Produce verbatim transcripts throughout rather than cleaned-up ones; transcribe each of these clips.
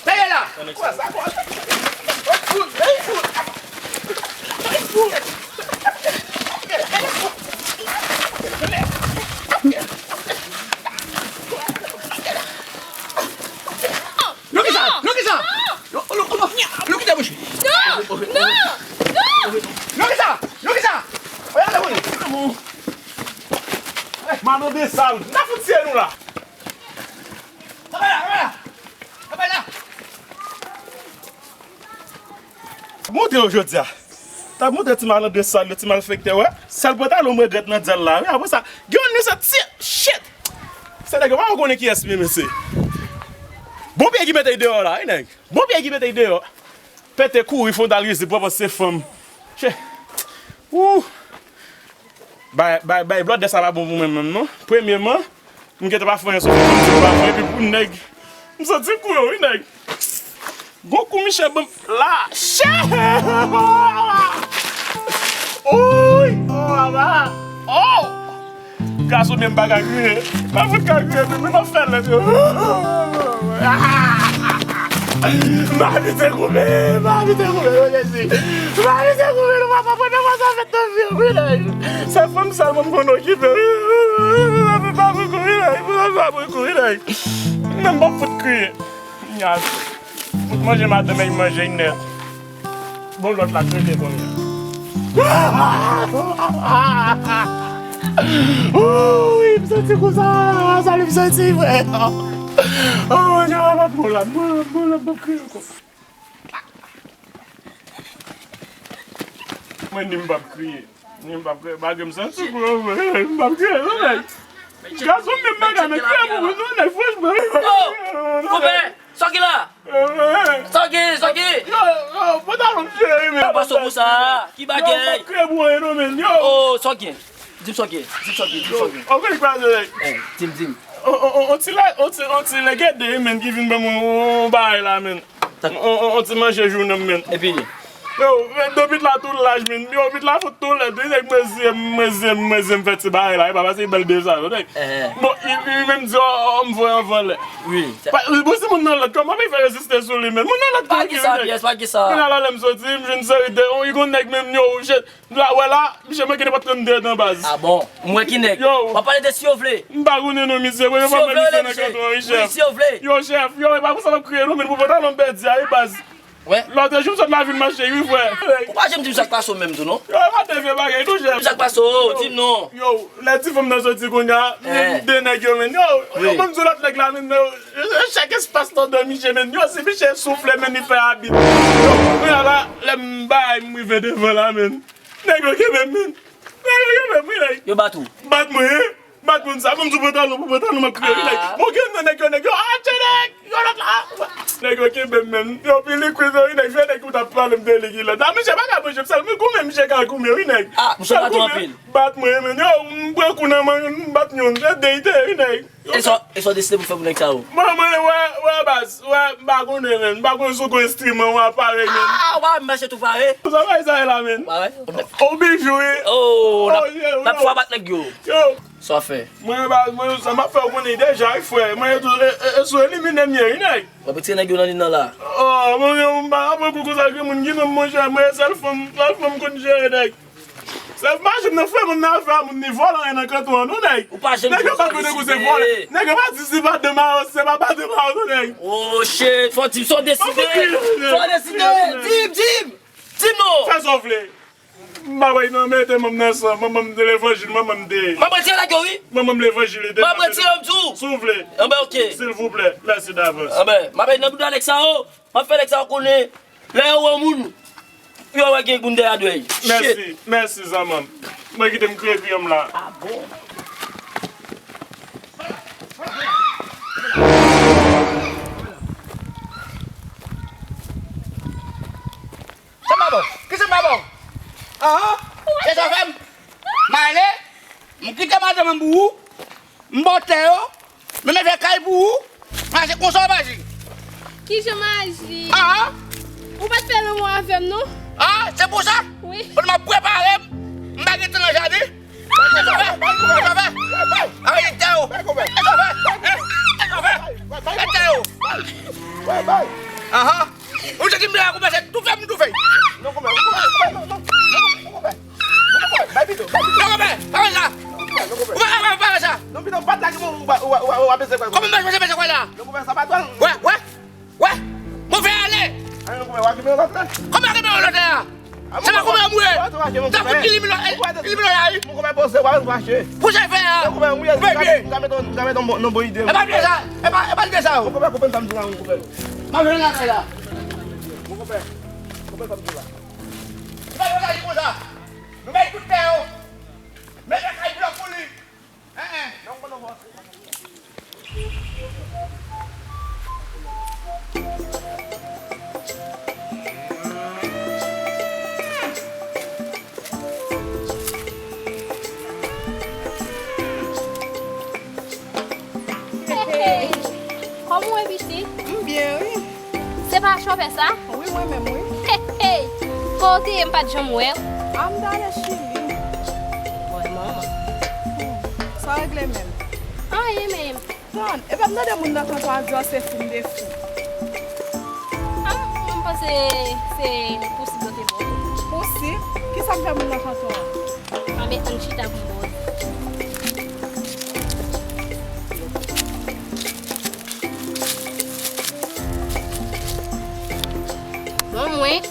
Tande la! Kòman sa, kòman sa? Ay, fout! Ay, fout! Ay, fout! Nan kisa? Nan kisa? Nan kisa? Nan kisa? Nan kisa? Oya, lè pou li. Malandren sal. N ap fout tiye nou la. Kanpe la, kanpe la. Kanpe la. Montre yo jodi a. T ap montre ti malandren sal yo, ti malfektè, wè. Sèl pantalon m regrèt nan dyòl la, wi. Apre sa, gen yon nèg sa ti, shit! Se nèg yo pa konnen kiyès li ye, mesye. Bon pye ki mete l deyò la, wi, nèg. Bon pye ki mete l deyò. Pete kouri, fondal rize, pran pòz se fanm. Shit. Wouh! Bay, bay, bay, blòdè sa pa bon pou mwen menm, non. Premyeman, m gentan pa fè anyen sou fanm, m di m pa fè, epi pou nèg, m santi kou yo, wi, nèg. Gon kou Michel ban m la, chè! Oy! Oh, papa! Oh! Gason, men m pa ka kriye. M pa fout ka kriye, men m ap fè lèt yo. M pa abitye koupe, m pa abitye koupe, non, Jezi. M pa abitye koupe, non, papa, pandan mwa sa fèt nan vi m, wi, nèg. Se fanm sèlman m konn okipe, wi. Pou sa fè pa pou kou, wi, nèg. Pou sa fè pa pou kou, wi, nèg. Men m p ap fout kriye. Nyas. Fout manje madanm, men manje nèt. Bon, lòt la trete kounye a. Ooh, m santi konsa, sa li m santi, frè. Oh, Bondye, papa, bon la, bon la, bon la, m p ap kriye ankò. Mwen, ni m p ap kriye. Ni m p ap kriye. Bagay m santi, bro, m p ap kriye, non, nèg. Gason, menm bagay, men kriye pou mwen, non, nèg, franchman. Oh, konpè, sa w gen la? Sa w gen, sa w gen? Yo, yo, pantalon m cheri, men. Papa Sopou sa, ki bagay? Yo, m p ap kriye pou anyen, non, men, yo. Oh, sa w gen? Di m sa w gen, di m sa w gen, di m sa w gen. Yo, anpil kraze, nèg. Eh, di m, di m. On, on, on, on ti lè, on ti, on ti lè gede, men, ki vin ban m yon, yon bagay la, men. On, on, on ti manje jounen m, men. Epi? Yo, men, do pit la tou laj, men. Yo, pit la fout tou laj. Li nèg mwen zyem, mwen zyem, mwen zyem fè ti bagay la. E pa pase bèl de sa, yo, nèg. Eh. Bon, li, li menm di, oh, oh, m voye anvan lè. Wi. Pa, bon, si moun nan lòt, kòman m fè reziste sou li, men? Moun nan lòt, pa gen sa, pyès, pa gen sa. Kounye a la, lè m soti, m jwenn seri de, oh, li gon nèg menm, yo, jè, la, wè la, misye manke nenpòt trannde etan baz. Ah bon? M wè ki nèg. Yo. W ap pale de Siyovle. M pa konnen non, misye. Mwen pa wè misye nan kanton an, wi, chèf. Wi, Siyovle. Yo, chèf, yo, e pa konsa m ap kriye non, men pou pantalon m pèdi a, wi, baz. Wè. Lòt jou m sot lavil mache, wi, frè. Ou pa janm di m sa k pase w menm tou, non? Yo, e pa de vye bagay, non, chèf. Di m sa k pase w, di m non. Yo, lè ti fanm nan soti kounye a, de nèg yo, men. Yo, yo, ban m di w lòt nèg la, men, yo, chak espas nan dan misye, men. Yo, si misye soufle, men, li fè abit. Yo, kounye a la, lè m bay, m rive devan la, men. Nèg yo kenbe m, men. Nèg yo kenbe m, wi, nèg. Yo bat ou? Bat mwen, wi. Bat moun sa, ban m sou pantalon, pou pantalon m ap kriye, wi, nèg. Ah. Bon, gen nan nèg yo, nèg yo, ah, tche nèg! Yo lòt la. Nèg yo kenbe m, men. Yo, pi likid, wi, nèg. Fè nèg ou t ap pale m de li ki lòt. Ah, misye pa ka manje m sèl, men goumen misye ka goumen, wi, nèg. Ah, misye bat ou anpil. Bat mwen, men. Yo, m pran kou nan men, m bat yon. Se deyite, wi, nèg. E sa, e sa w deside pou fè pou nèg sa yo? Mwen, mwen, wè, wè, baz, wè, m pa konnen, men. M pa konnen si w gon enstriman, w aparèy, men. Ah, w pa mache tou pare? Sa bay sa la, men. Ou bijou, wi. Oh, n ap, n ap fwa bat nèg yo. Yo. Sa w ap fè? Mwen, baz, mwen, sa m ap fè, ou konnen deja, wi, frè. Mwen, e tou, e, e, e sou elimine m ye, wi, nèg. W ap retire nèg yo nan liy nan la. Oh, mwen, yo, m pa pran kou konsa, granmoun, granmoun, monchè, mwen, sèl fanm, sèl fanm konn jere nèg. Sèl mache m nan frè moun nan fè a moun ni vòlè anyen nan kanton an non nèg. Ou pa janm di m sa w deside. Nèg yo pa di si pa de mayo, se pa pa de mayo non nèg. Oh shit, fò w di m sa w deside. Fò w deside. Di m, di m. Di m non. Fè sa w vle. M pa bay nan mete manm nan san, manman m de levanjil, manman m de. M ap retire nèg yo wi. Manman m levanjil li te. M ap retire yo m di w. Si w vle. Anben ok. Silvouplè, mèsi davans. Anben, m ap nan bouda nèg sa yo. M ap fè nèg sa yo konnen. Lè yo wè yon moun, yo wè gen moun dèyè dwèy. Mèsi, mèsi zanmanm. Mwen kite m kriye kriye m la. Ah bon? Sa m pa bon? Kisa m pa bon? Ah, se sa w fè m? M ale? M kite madanm mwen pou ou. M ba w tè yo. Men m fè kay pou ou. A, se konsa w maji. Kijan maji? A! Ou pa t fè lanmou avè m, non? A, se pou sa? Wi. Kounye a m ap prepare m. M pa gen tan nan jaden. Kisa w fè? Kisa w fè? Arete tè yo. Kisa w fè? Kisa w fè? Arete tè yo. Ahan. Ou se ki m la, konpè, se toufe m toufe. Non, konpè, konpè, konpè, non, non, non, konpè. Non, konpè, bay pito, bay pito. Non, konpè, pa fè sa. Non, konpè, non, konpè. Ou pa ka pa fè sa. Non, pito, bat la ki bon, ou pa, ou pa, ou pa, ou pa peze kwè. Kòman m pa peze kwè la? Non, konpè, sa pa twal. Wè, wè, wè. Bon, fè ale. Ay, non, konpè, w a kenbe yon lòt la. Kòman kenbe yon lòt la? Sa pa konpè m ye. Tankou ti limon la, limon la, wi. Pou sa fè a. Mwen byen. E pa, e pa de sa, o. M ap jwenn lakay la. E pa de sa, li konsa. Nou bay tout tè yo. Mete kay blòk pou li. Hey, hey. Kòman w ye, pitit? M byen, wi. Se pa chofè sa? Wi, mwen menm, wi. Hey, hey. Kote w te ye, m pa t janm wè w? A, m t ale Chili. Bon, manman. Hmm. Sa w regle menm? Anyen menm. Tann, epa m tande moun nan kanton an di w se fou m te fou. A, m panse se pousib yo te ba w. Pousib? Kisa m fè moun nan kanton an? Anben, ann chita pou m ba w di. Bon, mwen,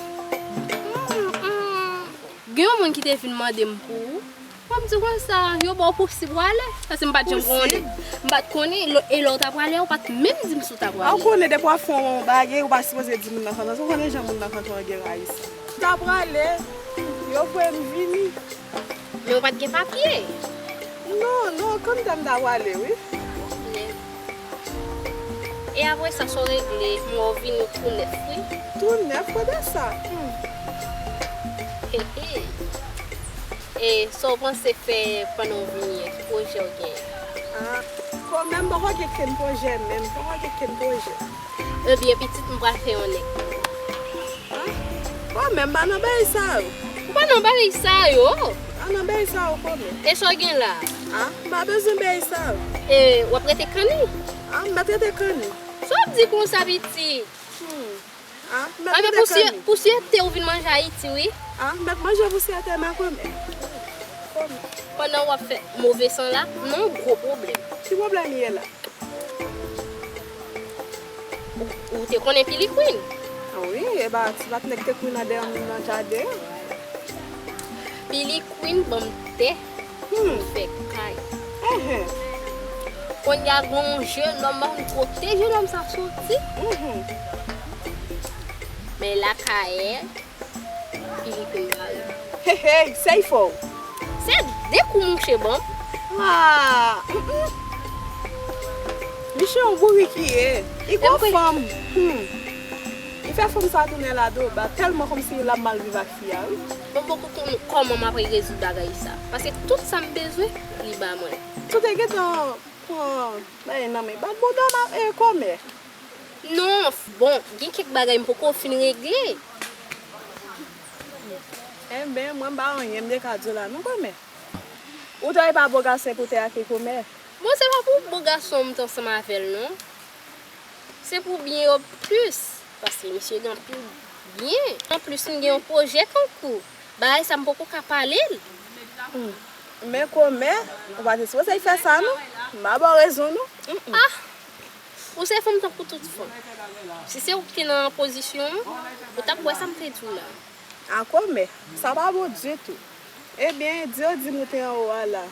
mm, mm, gen yon moun ki te vin mande m pou ou. Mwen m di konsa, yo ba w pousib w ale, paske m pa t janm konnen. M pa t konnen, e lè w ta prale a, ou pa t menm di m si w ta prale. A, ou konnen depi w ap fè yon bagay, ou pa sipoze di moun nan kanton an, ou konnen jan moun nan kanton an gen rayisan. M ta prale, yo voye m vini. Men ou pa t gen papye. Non, non, kanmenm m ta prale, wi. E apre sa, sa w regle, m wè w vini tou nèf, wi. Tou nèf, kote sa? Hmm. He, he. E sa w panse fè pandan w vini an? Ki pwojè w genyen? A, kòmè m poko gen kenn pwojè menm, m poko gen kenn pwojè. Ebyen, pitit, m pral fè yon nèg pou ou. A, kòmè m pa nan bagay sa yo. Ou pa nan bagay sa yo? M pa nan bagay sa yo, kòmè. E sa w gen la? A, m pa bezwen bagay sa yo. E w ap rete kanni? A, m mèt rete kanni. Sa w ap di konsa, pitit? Hmm. A, m mèt rete kanni. Pou syete ou vin manje Ayiti, wi. A, m mèt manje pou syete, men kòmè. Kòmè. Pandan w ap fè move san la, m nan yon gwo pwoblèm. Ki pwoblèm ye la? Ou, ou te konnen Pili Queen? Wi, e pa ti patnè k te kouri nan dèyè m nan jaden an. Pili Queen ban m tè pou m fè kay. Enhen. Kounye a gen yon jenòm, m pa konn kote jenòm sa soti. Enhen. Men lakay Pili Queen bare. Hey, hey, sey fò. Se de kou mouche ban m. A, mm, mm. Misye yon bourik li ye. Li gon fanm. Hmm. Li fè fanm sa tounen la do ba, tèlman kòmsi l ap mal viv ak fi a, wi. Mwen poko konn kòman m ap rezoud bagay sa. Paske tout sa m bezwen, li ba mwen. Ou te gentan pran bagay nan men bat bouda m, e, kòmè? Non, bon, gen kèk bagay m poko fin regle. Enben, mwen m pa anyen m te ka di w la non, kòmè. Ou ta e pa bo gason pou tè a ke kòmè? Bon, se pa pou bo gason m t ansanm avè l non. Se pou byen yo plis, paske misye gen anpil byen. Anplis, m gen yon pwojè k an kou. Bagay sa m poko ka pale l. Hmm. Men kòmè, ou pa te sipoze fè sa non. M pa ba w rezon non. Mm, mm. A! Ou se fanm tankou tout fanm. Si se ou ki te nan pozisyon an, ou t ap wè sa m te di w la. A kòmè, sa pa bon ditou. Ebyen, di yo di m ou te anwo a la.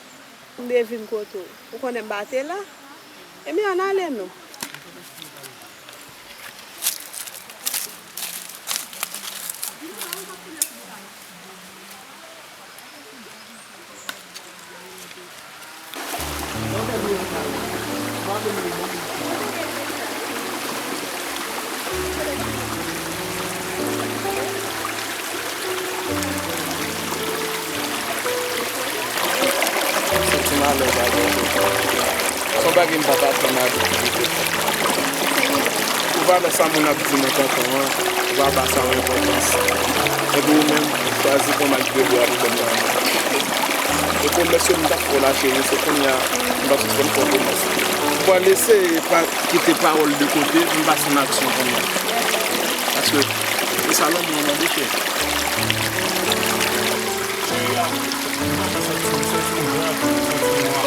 M te vin kote w. Ou konnen m pa te la? Ebyen, ann ale non. M alèz avè w. Se yon bagay m pa t atann avè w. Ou pa wè sa moun ap di nan tonton an, ou pa ba sa yon enpòtans. Epi ou menm, ou chwazi pran mic de bwa pou kòm nan. E pwomès yo m t ap fè w la, cheri, se kounye a, m p ap sispann fè w pwomès. M pral eseye pa kite pawòl de kote, m pase nan aksyon kounye a. Paske, se sa lanmou an mande, cheri. Cheri a, mwen santi, m santi m gran tou, m santi m nwa.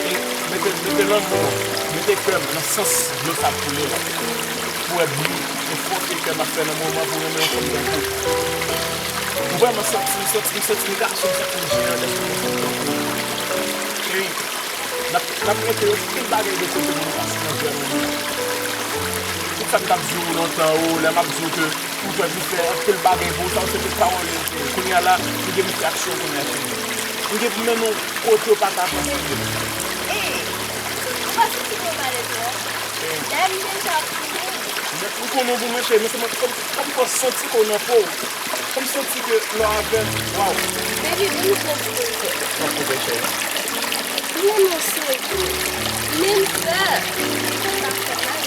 E mete, mete lanmou an, mete kè m nan sans dlo sa ap koule la. Pou wè bri e fòte kè m ap fè nan moman pou renmen yon fanm tankou w. M vrèman santi, m santi, m santi m gason, m santi m jeyan dèske yon fanm tankou w. Cheri, n ap, n ap mete anpil bagay de kote pou nou pase nan vi a nou menm. Tout sa m t ap di w lontan, o, lè m ap di w ke m kwè m fè anpil bagay pou ou, sa yo se tout pawòl yo, cheri. Kounye a la, nou gen mete aksyon kounye a, cheri. Nou gen pou mennen w kote w pa ta panse, cheri. Ey, ou pa santi ke w malèz non? Ey. Dèyè m deja ap konnen. M konnen w pou mwen, cheri, men se mwen, fò m, fò m fè w santi ke w nan po w. Fò m santi ke lè w avè m, waw. Baby, vin m pran ti poze. Pran poze, cheri. M renmen w serye. Men m pè. Sa fè mal.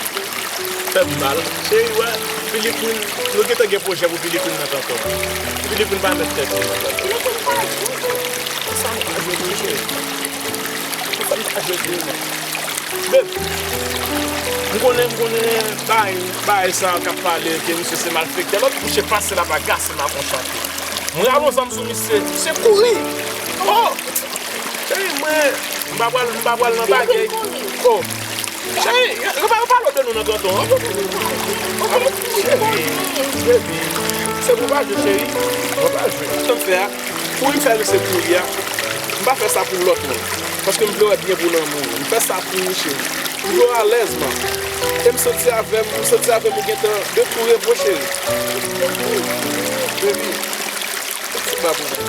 Fè m mal. Cheri, wè, Philippine, nou gentan gen pwojè pou Philippine nan tonton. Philippine pa met tèt li nan tonton. Philippine pa jwe. Sa m pa jwe tou, cheri. Sa m pa jwe tou, non. Babe, m konnen, m konnen bagay, bagay sa k ap pale ke misye se malfektè. Lòt bouch e pase la pa kase makon chante. M rale yon zam sou misye, misye kouri. Oh! Cheri, mwen, m pa pral, m pa pral nan bagay. Oh! Cheri, yo, yo pa, yo pale de nou nan tonton an. Cheri, baby, se pou pa jwe, cheri. Mwen pa jwe. Sa m fè a? Kouri m fè misye kouri a, m pa fè sa pou lòt moun. Paske m vle wè byen pou lanmou. M fè sa pou ou, cheri. M vle w alèz, man. E m soti avè m, m soti avè m, ou gentan de tou revo, cheri. Baby, se pa pou mwen.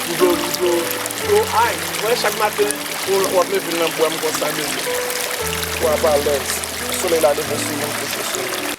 M vle w, m vle w, m vle w, ay, mwen chak maten, w ap leve nan bra m konsa, baby. W ap alèz. Solèy la leve sou mwen, kouche sou mwen.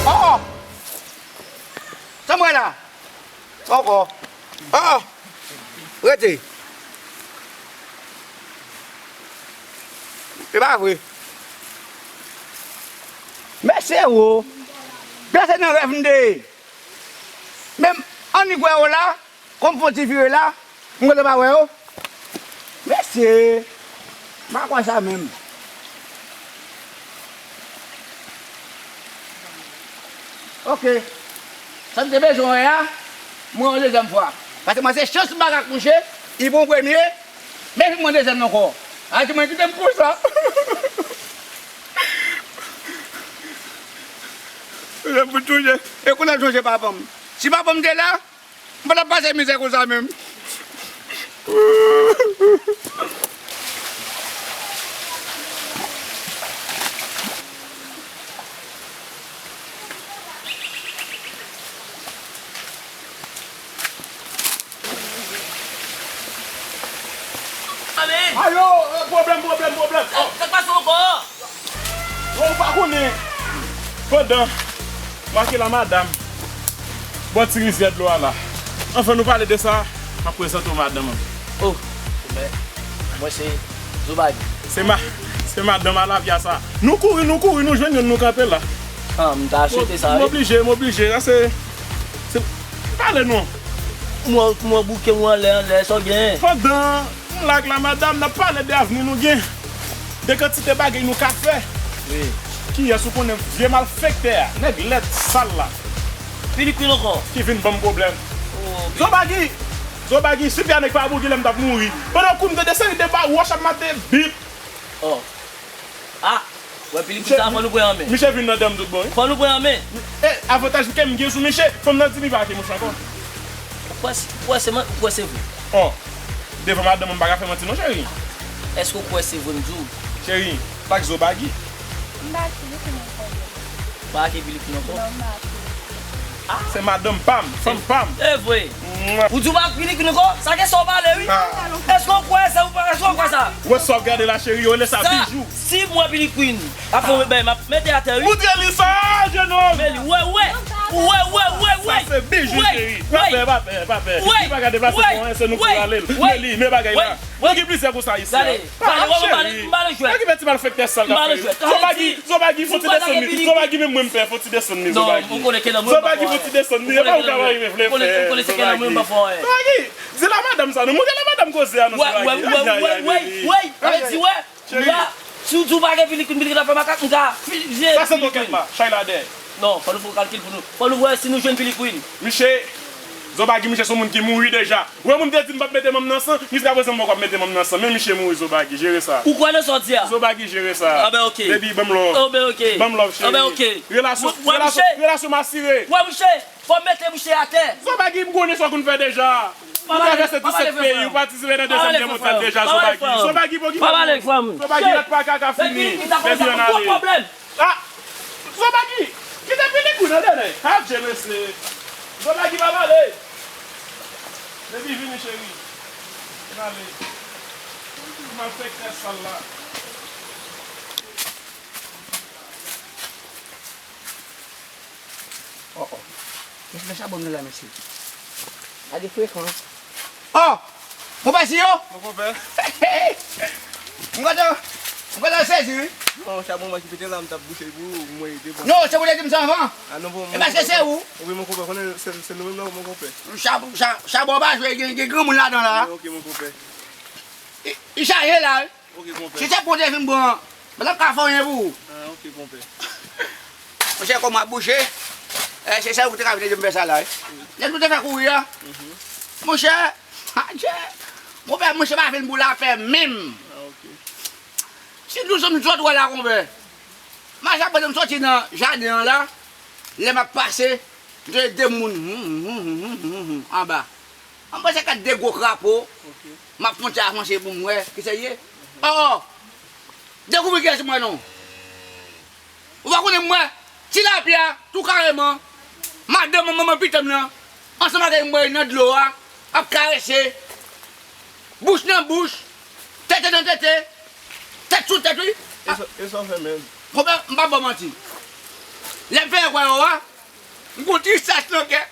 Oh, oh! Sa m wè la? Ankò. Oh, oh! Rete. Se pa vre. Mesye wo. Pèsonn nan rèv m te ye. Men annik wè yo la, kòm fon ti vire la, m gentan pa wè yo. Mesye, m pa kwè sa menm. Oke. Sa m te bezwen wè a, m wè yon dezyèm fwa. Paske mwen se chans m pa ka kouche, li pran premye, men vin mwen dezyèm ankò. A di mwen kite m konsa. Lè m fout sonje, e kounye a m sonje papa m. Si papa m te la, m pa t ap pase mizè konsa menm. Amen. Ayo, pwoblèm, pwoblèm, pwoblèm. Sa k pase ankò? Bon, ou pa konnen, pandan m ak lamadam bò ti rivyè dlo a la. Anvan nou pale de sa, m ap prezante w madanm an. Oh, men, mwen se Zobagi. Se ma, se madanm Alavya sa. Nou kouri, nou kouri, nou jwenn youn, nou kanpe la. Ah, m ta swete sa, m wi. M oblije, m oblije. Sa se, se, pale non. Mwen, mwen bouke, mwen anlè, anlè, sa w gen? Pandan m la ak lamadam, n ap pale de avni nou gen, de kantite bagay nou ka fè. Wi. Kiyès ou konnen vye malfektè a, nèg lèd sal la? Pilikwi ankò. Ki vin ban m pwoblèm. Oh, Zobagi! Zobagi, si pye a nèg pa bougi lè m t ap mouri. Pandan kou m tande seri de ba wòch ap mate bip. Oh. Ah! Wè, pilikwi sa, fò nou pran an men. Misye vin nan dan m tout bon, wi. Fò nou pran an men. E, avantaj ke m gen sou misye, fanm nan di li pa ake mouche ankò. Ou kwè se, ou kwè se man-, ou kwè se vre? Oh. Devan madanm mwen, m pa ka fè manti non, cheri. Èske ou kwè se vre m di w? Cheri, pa k Zobagi. M pa ake pilikwi ankò. Pa ake pilikwi ankò? Non, m pa ake. Se madanm pa m, fanm pa m. E vre. Mwa. Ou di w pa ap pilikwi ankò? Sa gen sa w pale, wi. Ah. Èske w kwè sa ou pa, èske w kwè sa? Wè sa w ap gade la, cheri, yo rele sa bijou. Si m wè pilikwi, ap fè yon bagay, m ap mete atè, wi. Ou te li sa, jenòm? Men li, wè, wè. Wè, wè, wè, wè. Sa se bijou, cheri. Pa pè, pa pè, pa pè. Li pa ka deplase pou anyen, se nou ki rale l. Men li, men bagay la. Mwen gen plizyè konsa isi a. Gade, gade, wè, m pale, m pale jwèt. Okipe ti malfektè sal k ap fè yo. Zobagi, Zobagi, fò ti desann li. Zobagi, menm mwen m pè, fò ti desann li, Zobagi. Zobagi, fò ti desann li. E pa ou ka rive vle fè, Zobagi. Zobagi, di lamadam sa, non, montre lamadam koze a, non, Zobagi. Wè, wè, wè, wè, wè, wè. Sa vle di, wè, m ka, si w di w pa gen pilikwi, pilikwi ap fè makak, m ka fi-, je pilikwi. Sa se tokèt la, chay la dèyè. Non, fò nou fè yon kalkil pou nou. Fò nou wè si nou jwenn pilikwi. Misye, Zobagi, misye se yon moun ki mouri deja. Ou wè moun te di m p ap mete manm nan san, jiskaprezan m poko ap mete manm nan san. Men misye mouri, Zobagi, jere sa. Ou kwè nan sa w di a? Zobagi, jere sa. Anben, oke. Baby, ban m love. Anben, oke. Ban m love, cheri. Anben, oke. Relasyon, relasyon, relasyon m asire. Wè, mouche, fò m mete mouche atè. Zobagi, m konnen sa w konn fè deja. Ou travèse disèt peyi, ou patisipe nan dezyèm gè mondyal deja, Zobagi. Zobagi, poko pa bon. Zobagi, lòt pa ka, ka fini. Baby, ann ale. Ah! Zobagi! Kite pilikwi nan dènè. Adje, mesye. Zobagi pa pale. Baby, vini, cheri. Vin ale. Malfektè sal la. Oh, oh. Mesye, fè chabon nan la, mesye. Gade frekan. Oh! Mon pè Siyo! Mon konpè. M kontan, m kontan sezi, wi. Non, chabon mwen ki pete la, m t ap bouche pou ou, mwen ede bon. Non, se pou te di m sa anvan. Ah, non, bon, e paske se ou. Wi, mon konpè, konnen se, se nou menm nan, mon konpè. Chabon, cha-, chabon pa jwe, gen, gen granmoun ladan la. Wi, ok, mon konpè. Li, li chaje la, wi. Ok, konpè. Si se pou te vin pran, m pa t ap ka fè anyen pou ou. Ah, ok, konpè. Monchè, kòman ap bouche? Eh, se sèl ou te ka vin ede m fè sa la, wi. Lè nou te fè kouri a. Mhm. Monchè, adje. Konpè, monchè pa vin pou lapè menm. Ah, ok. Si nou sot, nou sot wè la, konpè. Mache apre m soti nan jaden an la, lè m ap pase, m tande de moun, hmm, hmm, hmm, hmm, hmm, hmm, anba. An mwen se kat de gwo krapo. Ok. M ap fè yon ti avanse pou m wè ki sa l ye. Oh, oh! Dekouvri kiyès mwen non. Ou pa konnen mwen, Tilapya, tou kareman, madanm manman pitit mwen nan, ansanm avèk mwen nan dlo a, ap karese, bouch nan bouch, tete nan tete, tèt sou tèt, wi. E sa, e sa w fè menm? Konpè, m p ap ba w manti. Lè m fè kwè yo a, m gon tristès nan kè.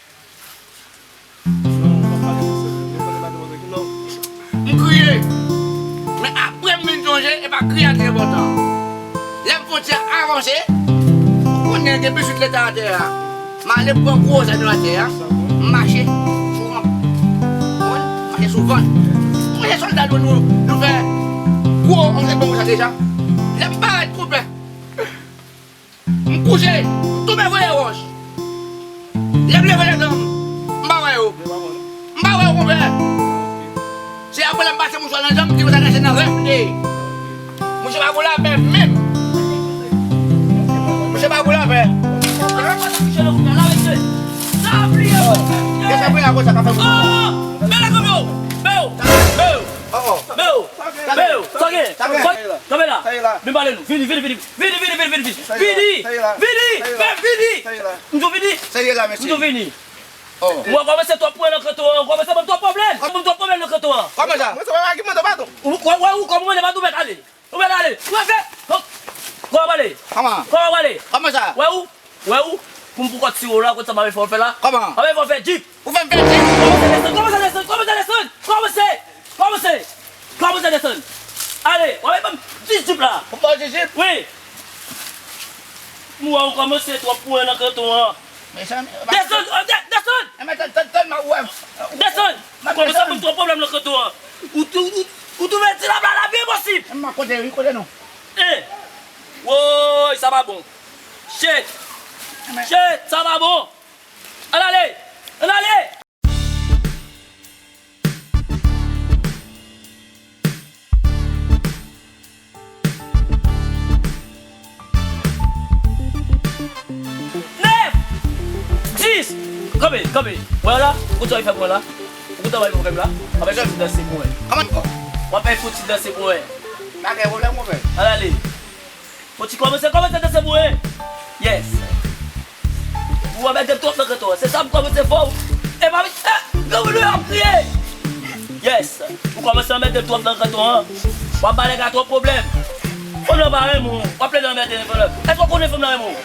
M kriye. Men apre m vin sonje, e pa kriye a ki enpòtan. Lè m fè yon ti avanse, ou konnen gen pitit leta atè a. M ale pran gwo zam nan atè a, m mache sou ranp. Konprann? M mache sou vant. Ou sonje sòlda nou, nou, nou fè gwo antrènman konsa deja? Lè m parèt, konpè, m kouche, m tonbe voye wòch. Lè m leve letan m, m pa wè yo. M pa wè yo, konpè. Se apre lè m pase mouchwa nan janm, m di konsa nan, se nan rèv m te ye. Mouche pa pou lapè menm. Mouche pa pou lapè. Desann pou la konsa, ka fè moun. Oh, oh, oh. Men la, kanpe yo. Men yo. Men yo. Oh, oh. Men yo. Men yo. Sa gen? Sa gen? Kanpe la. Vin pale nou. Vini, vini, vini. Vini, vini, vini, vini, vini. Vini. Vini. Vini. M di w vini. M di w vini. Oh. Ou kòmanse twòp pran nan kanton an, ou kòmanse ban m twòp pwoblèm, ou ban m twòp pwoblèm nan kanton an. Kòman sa? Mwen se pa ki mande baton. Ou, ou, ou, ou kòman mande baton, ou mèt ale. Ou mèt ale. Ou mèt fè. Kòman w ale? Kòman? Kòman w ale? Kòman sa? Wè ou, wè ou, pou m pou kòt siwo la, kote sa m ap fè w fè la? Kòman? M ap fè w fè djip. Ou fè m fè djip? Kòmanse desann, kòmanse desann, kòmanse desann, kòmanse, kòmanse, kòmanse desann. Ale, w ap ban m dis djip la. Ou ban dis djip? Wi. M wè ou kòmanse twòp pran nan kanton an. Mezanmi, desann, oh, de-, desann! Desann! Kòmanse ban m twòp pwoblèm nan kanton an. Ou, ou, ou, ou twouve ti lab la, la byen posib. Mwen kote, wi, kote nou? Eh! Woy, sa pa bon. Shit! Shit, sa pa bon. Ann ale! Ann ale! Nèf! Dis! Kanpe, kanpe. Wè la? Ou konn sa w fè mwen la? Ou konn travay pou fè m la? W ap fè fouti danse pou mwen. W ap fè fouti danse pou mwen. Pa gen pwoblèm, konpè. Ann ale. Fouti kòmanse, kòmanse danse pou mwen. Yes. Ou anmède m twòp nan kanton an. Se sa m kòmanse fè w. E pa, eh, granmoun yo ap kriye. Yes. Ou kòmanse anmède m twòp nan kanton an. W ap ba nèg la twòp pwoblèm. Fanm nan pa renmen w. W ap plede anmède fanm nan. Èske w konnen fanm nan renmen w?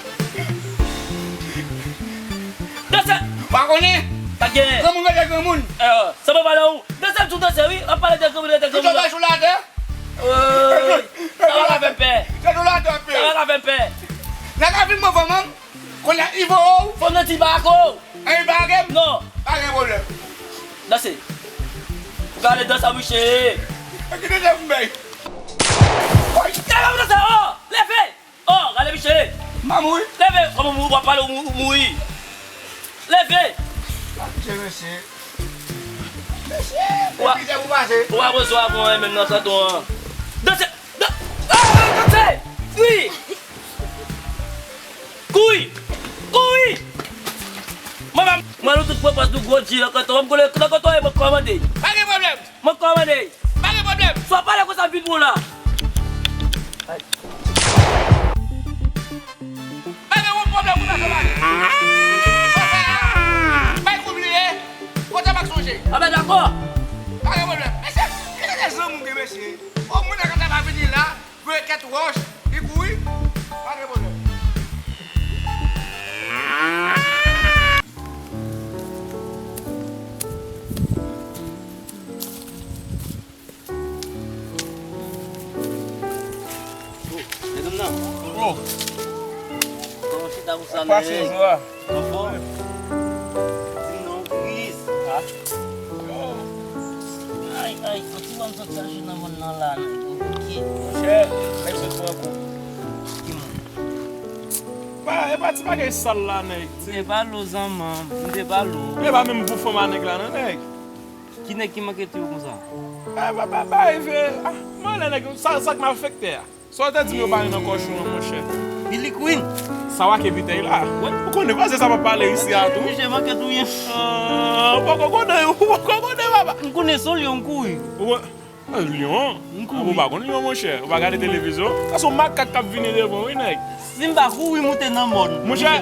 Danse. Pa konnen. Pa gen. Granmoun rete granmoun. Eh, sa mwen pale ou. Danse m tou danse, wi. W ap pale de granmoun rete granmoun. Tout bagay sou latè. Woy, sa pa ka fè m pè. Sa pa ka fè m pè. Nèg la vin mwen fanm nan. Kounye a, Ivo, oh. Fanm nan di pa ko. An, li pa gen? Non. Pa gen pwoblèm. Danse. Ou ka ale danse a, wi, cheri. E ki danse pou m bay? Woy. Leve pou danse, oh, leve. Oh, gade, wi, cheri. M pa mouri. Leve. Kòman w ap pale, ou mou-, ou mouri? Leve. Mesye, mesye. Mesye, ou pa, ou pa bezwen avè mwen menm nan kanton an. Danse. Dan-, ah, danse! Wi! Kouri! Kouri! Mwen menm, mwen nou tout pran pòz nou gwo dji nan kanton an. Mwen konnen nan kanton an, mwen kòmande. Pa gen pwoblèm. Mwen kòmande. Pa gen pwoblèm. Sa w pale konsa vin pou la. Pa gen pwoblèm pou sa, Sovay. Sovay, bay kou bliye. Kote m ak sonje. A ben, dakò. Pa gen pwoblèm. Mesye, ki kalite zanmi w gen, mesye? O, moun nan kanton an vini la, voye kèk wòch, li kouri. Pa gen pwoblèm. Medam nan. Oh. Kòman chita konsa, nèg? Anfòm? Di m non, Chris. Ah. Ay, ay, soti ban m sot chache nan mòn nan la, nèg. Monchè, nèg sot pran kou. Ki moun? Pa, e pa ti bagay sal la, nèg. M te pale w, zanmanm. M te pale w. E pa menm pou fanm a nèg la, non, nèg. Ki nèg ki manke touye w konsa? Ba, ba, ba, ba, e vre. Ah, mwen lè nèg, sa, sa k m afekte a. Sa w te di m yo pa nan kòchon an, monchè. Billy Queen. Sa w ake pitèy la. Ou konnen, pa se sa m ap pale isi a tou. Misye manke touye. Ah, ou poko konnen, ou poko konnen, papa. M konnen se yon lyon m kouri. Ou kon-, ah, lyon? M kouri. Ah, ou pa konn lyon, monchè. Ou pa gade televizyon? Sa se yon makak k ap vini devan, wi, nèg. Si m pa kouri moute nan mòn. Monchè,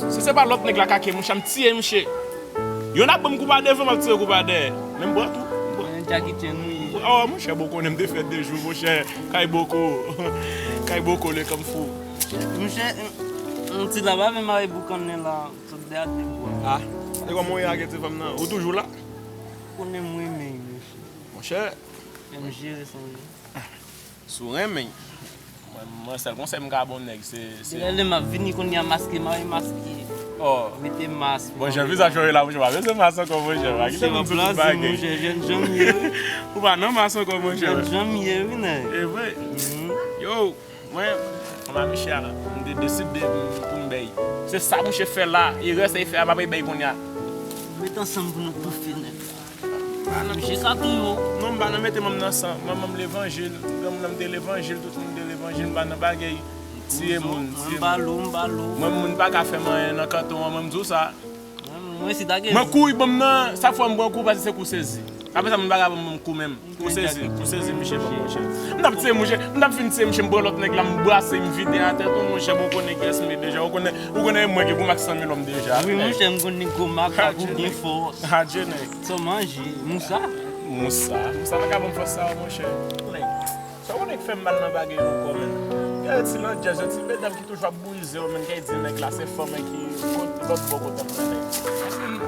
si se pa lòt nèg la k ake, monchè, m tiye misye. Yonn ap ban m kou pa devan, m ap tire kou pa dèyè. Men m pran tou. M pran. Jackie Chan, wi. Oh, monchè, bon, konnen m te fè de jou, monchè. Kay Boko. Kay Boko, le kung fu. Monchè, yon ti laba men mare boukannen la, sot de a de bwa. Ah, e kòman w ye ak ti fanm nan? Ou toujou la? Konnen m renmen, monchè. Monchè. Men m jere sonje. Si w renmen. Mwen, mwen sèl konsèy m ka ba yon nèg, se, se... Genlè lè m ap vini kounye a maske, mare maske. Oh. Mete mas. Monchè, vizaj ou la, monchè, pa bezwen mas ankò, monchè. Pa kite moun sou tout bagay. Monchè, jèn jan m ye, wi. Ou pa nan mas ankò, monchè. Jèn jan m ye, wi, nèg. E vre. Yo, mwen, kòm a miche a, m te deside pou m bèy. Se sa mouche fè la, erè sa e fè a, m ap bèy kounye a. Met ansanm pou nou toufe, nèg. Miche sa tou yo. Non, m pa nan mete manm nan san. Manman m levanjil, granmoun nan m te levanjil, tout moun te levanjil, m pa nan bagay tiye moun. Mwen m pa lou, m pa lou. Mwen, moun pa ka fè m anyen nan kanton an, mwen m di w sa. Mwen, mwen si ta gen. Mwen kou, banm nan, sa fè m pran kou, paske se kou sezi. Apre sa, moun pa ka ban m kou menm. Kou sezi, kou sezi, miche ban m, monchè. M t ap tiye mouche, m t ap fin tiye mouche, m pran lòt nèg la, m brase, m vide atè tou, monchè, bon, ou konnen kiyès m ye deja, ou konnen, ou konnen e mwen ki gwo mak san mil lòm deja. Wi, monchè, m konn li gwo mak, pa pou gen fòs. Adje, nèg. Sa w manje? Mousa? Mousa? Mousa pa ka ban m fòs sa yo, monchè. Nèg, sa w konnen k fè m mal nan bagay yo ankò, menn. Gade ti landjèz yo, ti medam ki toujou ap brize yo, menn, kay di nèg la se fanm ki kot lòt bò kote m nan, nèg.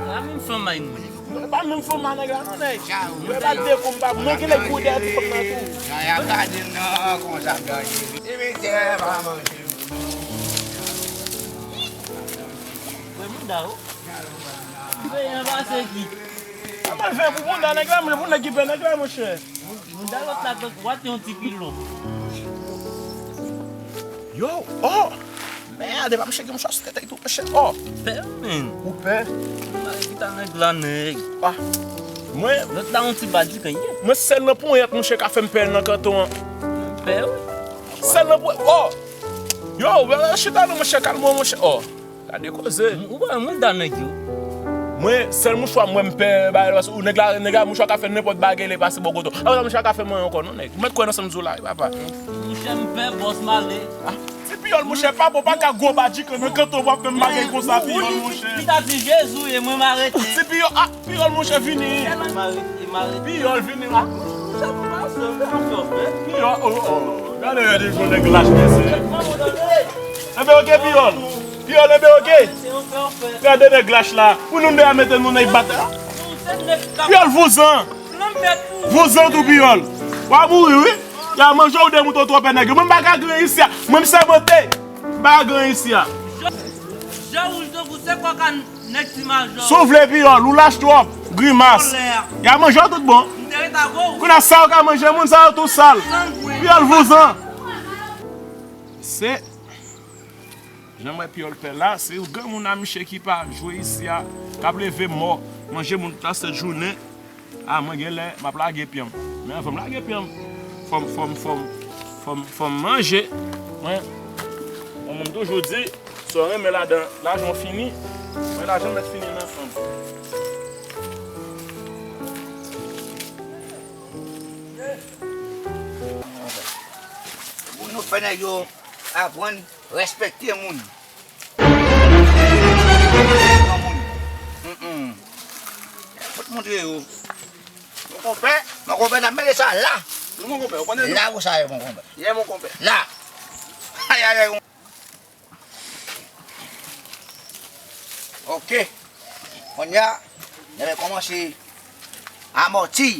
La menm fanm ay mwen. E pa menm fanm a nèg la, non, nèg. Mwen pa de kou, m pa, mwen gen nèg kou dèyè ti fanm nan tou. Jan y ap gade m nan, konsa m gade. Simitè pa manje m. Wè mouda, o. Peyi an pase ki. Sa mal fè pou bouda nèg la, mwen, pou nèg ki pè nèg la, monchè. Bouda lòt la tankou w ate yon ti pilon. Yo, oh! Mèd, epa mouche gen mouchwa sou tèt li tou, monchè. Oh! Pè, menn. Ou pè? Mare kita nèg la, nèg. Ah. Mwen. Lòt la, yon ti badji kanyen. Mwen, sèl nan ponyèt mouche ka fè m pè nan kanton an. Pè, wi. Sèl nan ponyèt. Oh! Yo, chita non, monchè, kalme w, monchè. Oh! Gade koze. Ou pa wè mouda nèg yo. Mwen, sèl mouchwa mwen m pè, ba, ou nèg la, nèg la, mouchwa ka fè nenpòt bagay, li pase bò kote w. Apre sa, mouchwa ka fè mwen ankò, non, nèg. Mèt kwè nan sa m di w la, wi, papa. Mouchè, m pè bòs m ale. Ah, ti piyòl, mouchè, pa bon, pa ka gwo badji kanmen kanton w ap fè m bagay konsa, piyòl, monchè. Li ta di Jezi ye, mwen m arete. Ti piyòl, ah, piyòl, monchè, vini. M arete, m arete. Piyòl, vini, ah. Mouchè, m pa sove, m fè w pè. Piyòl, oh, oh. Gade, gade, gade, nèg lach, mesye. Enben, oke, piyòl. Piyòl, enben, oke. Gade nèg lach la. Pou nou de a mete nou nan bat. Piyòl, vouzan. Vouzan tou, piyòl. W a mouri, wi. Y a manje w de mouton twò pè nèg yo. Mwen, m pa ka gen isi a. Mwen, m sèmante. M pa ka gen isi a. Je wouj tankou se kòk a nèg ti majò. Si w vle, piyòl, ou lach twòp. Grimas. Y a manje w tout bon. M te ret avè w. Kounye a, sa w ka manje moun, sa yo tou sal. Piyòl, vouzan. Se Jan m wè piyòl pè la, se yon granmoun a miche ki pa jwe isi a, k ap leve mò, manje moun tout sèt jounen. A, mwen genlè, m ap lage pyan m. Men anvan m lage pyan m, fò m, fò m, fò m, fò m, fò m manje. Mwen, mwen, mwen toujou di, sa w renmen ladan, lajan w fini, mwen lajan m mèt fini nan fanm. Pou nou fè nèg yo aprann respekte moun. Moun. Mm, mm. Fout montre yo. Mon konpè. Mon konpè, n ap mete sa la. Non, mon konpè, ou konnen nou. La, ou sa ye, mon konpè. Ye, mon konpè. La. Ay, ay, ay. Ok. Kounye a, n ap kòmanse amòti.